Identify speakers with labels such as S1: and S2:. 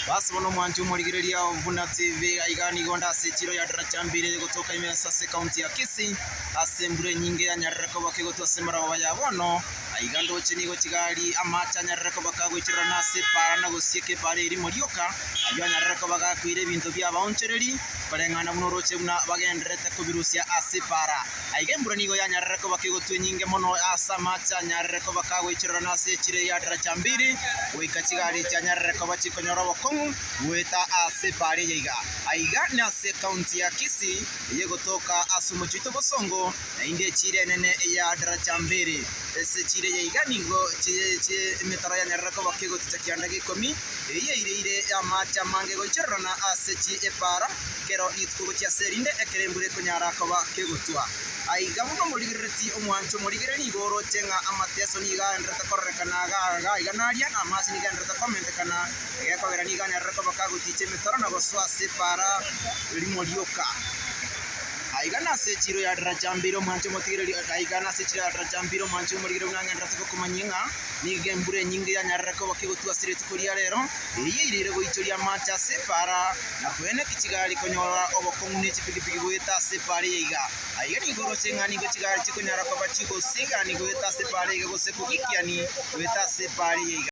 S1: Basi bono omwanchi omorigereria o Buna TV, aiga nigo nde ase echiro ya Daraja Mbili egotoka ime ase ekaunti ya Kisii, ase embura enyinge yanyarire koba kegotwa ase emarogoba ya bono. Aiga ndoche nigo chigari amache anyarire koba kagoichorerana ase epaara na gosieka epaara erimo rioka, ayio anyarire koba gakoira ebinto bi'abaonchoreri, koreng'ana buna oroche buna bagendererete kobirusia ase epaara. Aiga embura nigo yanyarire koba kegotwa enyinge mono ase amache anyarire koba kagoichorerana ase echiro ya Daraja Mbili, goika chigari chianyarire koba chikonyora obokong'u goeta ase epaara eye iga. Aiga nase ekaunti ya Kisii eyegotoka ase omochie oito Bosongo, naende echiro enene ya Daraja Mbili. Ase echiro eye iga nigo emetaro yanyarire koba kegoticha kianda gia ikomi, eyio eireire amache amange goichorerana ase epaara, Kero rituko gochia ase erinde ekero embura ekonyara koba kegotwa. Aiga buna omorigerereti omwancho omorigereria nigo oroche ng'a amateso nigo agendererete kororekana iga aiga na aria, na amache nigo agendererete komentekana, egekogera nigo anyarire koba kagoticha emetaro na gosoa ase epaara rimo rioka. Aiga nase echiiro ya Daraja Mbili omwancho omotigereri Aiga nase echiiro ya Daraja Mbili omwancho omorigereria buna agendererete gokomanyia ng'a nigo embura enyinge yanyarire koba kegotwa ase rituko ria rero, eyio eirire goichoria amache ase epaara. Na koeneki chigari konyora obokong'u ne chipigipigi goeta ase epaara eye iga. Aiga nigo oroche ng'a nigo chigari chikonyara koba chigosigani goeta ase epaara iga gose kogikiani goeta ase epaara eye iga.